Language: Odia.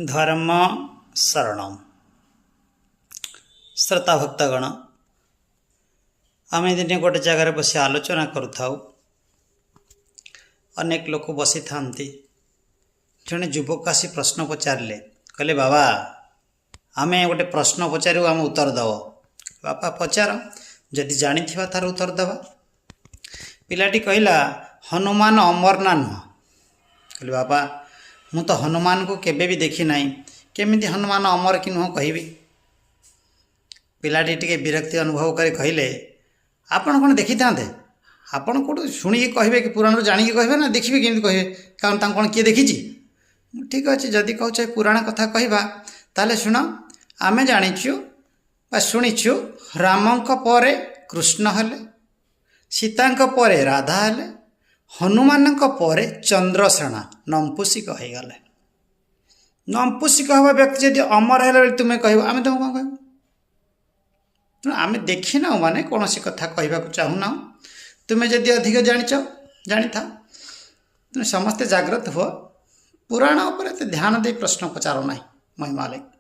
ଧର୍ମ ଶରଣମ୍। ଶ୍ରୋତା ଭକ୍ତଗଣ, ଆମେ ଦିନେ ଗୋଟେ ଜାଗାରେ ବସି ଆଲୋଚନା କରୁଥାଉ। ଅନେକ ଲୋକ ବସିଥାନ୍ତି। ଜଣେ ଯୁବକ ଆସି ପ୍ରଶ୍ନ ପଚାରିଲେ, କହିଲେ, "ବାବା, ଆମେ ଗୋଟେ ପ୍ରଶ୍ନ ପଚାରିବୁ, ଆମେ ଉତ୍ତର ଦେବ।" "ବାପା, ପଚାର। ଯଦି ଜାଣିଥିବା ତାର ଉତ୍ତର ଦେବା।" ପିଲାଟି କହିଲା, "ହନୁମାନ ଅମର ନା ନୁହଁ?" କହିଲେ, "ବାପା, ମୁଁ ତ ହନୁମାନଙ୍କୁ କେବେ ବି ଦେଖିନାହିଁ। କେମିତି ହନୁମାନ ଅମର କି ନୁହଁ କହିବି?" ପିଲାଟି ଟିକେ ବିରକ୍ତି ଅନୁଭବ କରି କହିଲେ, "ଆପଣ କ'ଣ ଦେଖିଥାନ୍ତେ? ଆପଣ କେଉଁଠୁ ଶୁଣିକି କହିବେ କି ପୁରାଣରୁ ଜାଣିକି କହିବେ ନା ଦେଖିବେ କେମିତି କହିବେ? କାରଣ ତାଙ୍କୁ କ'ଣ କିଏ ଦେଖିଛି?" "ଠିକ୍ ଅଛି, ଯଦି କହୁଛ ପୁରାଣ କଥା କହିବା, ତାହେଲେ ଶୁଣ। ଆମେ ଜାଣିଛୁ ବା ଶୁଣିଛୁ, ରାମଙ୍କ ପରେ କୃଷ୍ଣ ହେଲେ, ସୀତାଙ୍କ ପରେ ରାଧା ହେଲେ, ହନୁମାନଙ୍କ ପରେ ଚନ୍ଦ୍ରସେଣା ନଂପୁସିକ ହେଇଗଲେ। ନଂପୁସିକ ହେବା ବ୍ୟକ୍ତି ଯଦି ଅମର ହେଲେ ବୋଲି ତୁମେ କହିବ, ଆମେ ତୁମକୁ କ'ଣ କହିବୁ? ତେଣୁ ଆମେ ଦେଖିନାହୁଁ ମାନେ କୌଣସି କଥା କହିବାକୁ ଚାହୁଁନାହୁଁ। ତୁମେ ଯଦି ଅଧିକ ଜାଣିଛ, ଜାଣିଥାଅ। ତେଣୁ ସମସ୍ତେ ଜାଗ୍ରତ ହୁଅ। ପୁରାଣ ଉପରେ ଏତେ ଧ୍ୟାନ ଦେଇ ପ୍ରଶ୍ନ ପଚାର ନାହିଁ।" ମହିମା।